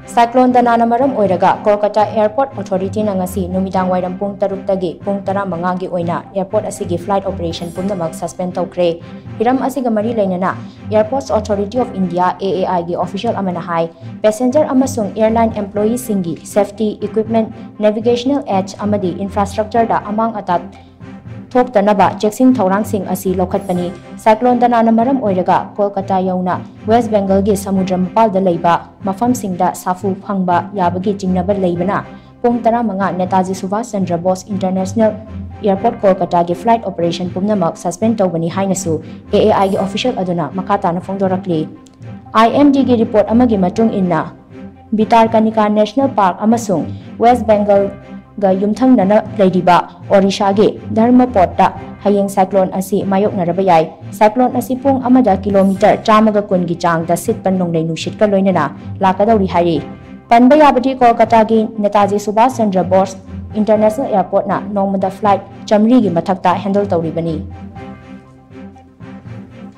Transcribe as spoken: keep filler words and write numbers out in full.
Cyclone Danana ꯃꯔꯝ ꯑꯣꯏꯔꯒ Kolkata Airport Authority ꯅ ꯉꯁꯤ ꯅꯨꯃꯤꯗꯥꯡ ꯋꯥꯏꯔꯝ ꯄꯨꯡ ꯇꯔꯨꯛꯇꯒꯤ ꯄꯨꯡ ꯇꯔꯥꯃꯉꯥꯒꯤ ꯑꯣꯏꯅ airport ꯑꯁꯤꯒꯤ flight operation ꯄꯨꯝꯅꯃꯛ suspend ꯇꯧꯈ꯭ꯔꯦ꯫ ꯍꯤꯔꯝ ꯑꯁꯤꯒ ꯃꯔꯤ ꯂꯩꯅꯅ Airports Authority of India, A A I ꯒꯤ official ꯑꯃꯅ ꯍꯥꯏ, passenger ꯑꯃꯁꯨꯡ airline employee ꯁꯤꯡꯒꯤ safety, equipment, navigational aids ꯑꯃꯗꯤ infrastructure ꯗ ꯑꯃꯥꯡ ꯑꯇꯥ ꯊꯣꯛꯇꯅꯕ ꯆꯦꯛꯁꯤꯟ ꯊꯧꯔꯥꯡꯁꯤꯡ ꯑꯁꯤ ꯂꯧꯈꯠꯄꯅꯤ꯫ Cyclone Danana ꯃꯔꯝ ꯑꯣꯏꯔꯒ ꯀꯣꯜꯀꯇꯥ ꯌꯧꯅ West Bengal ꯒꯤ ꯁꯃꯨꯗ꯭ꯔ ꯃꯄꯥꯜꯗ ꯂꯩꯕ ꯃꯐꯝꯁꯤꯡꯗ ꯁꯥꯐꯨ ꯐꯪꯕ ꯌꯥꯕꯒꯤ ꯆꯤꯡꯅꯕ ꯂꯩꯕꯅ ꯄꯨꯡ ꯇꯔꯥꯃꯉꯥ Netaji Subhash Chandra Bose International Airport Kolkata ꯒꯤ flight operation ꯄꯨꯝꯅꯃꯛ suspend ꯇꯧꯕꯅꯤ ꯍꯥꯏꯅꯁꯨ A A I ꯒꯤ official ꯑꯗꯨꯅ ꯃꯈꯥ ꯇꯥꯅ ꯐꯣꯡꯗꯣꯔꯛꯂꯤ꯫ I M D ꯒꯤ report ꯑꯃꯒꯤ ꯃꯇꯨꯡ ꯏꯟꯅ, Bhitarkanika National Park ꯑꯃꯁꯨꯡ West Bengal ꯒ ꯌꯨꯝꯊꯪꯅꯅ ꯂꯩꯔꯤꯕ Odisha ꯒꯤ Dharmapod ꯇ ꯍꯌꯦꯡ cyclone ꯑꯁꯤ ꯃꯥꯌꯣꯛꯅꯔꯕ ꯌꯥꯏ꯫ Cyclone ꯑꯁꯤ ꯄꯨꯡ ꯑꯃꯗ kilometre ꯆꯥꯝꯃꯒ ꯀꯨꯟꯒꯤ ꯆꯥꯡꯗ ꯁꯤꯠꯄ ꯅꯣꯡꯂꯩ ꯅꯨꯡꯁꯤꯠꯀ ꯂꯣꯏꯅꯅ ꯂꯥꯛꯀꯗꯧꯔꯤ ꯍꯥꯏꯔꯤ꯫ ꯄꯟꯕ ꯌꯥꯕꯗꯤ ꯀꯣꯜꯀꯇꯥꯒꯤ Netaji Subhash Chandra Bose International Airport ꯅ ꯅꯣꯡꯃꯗ flight ꯆꯥꯃꯔꯤꯒꯤ ꯃꯊꯛꯇ handle ꯇꯧꯔꯤꯕꯅꯤ꯫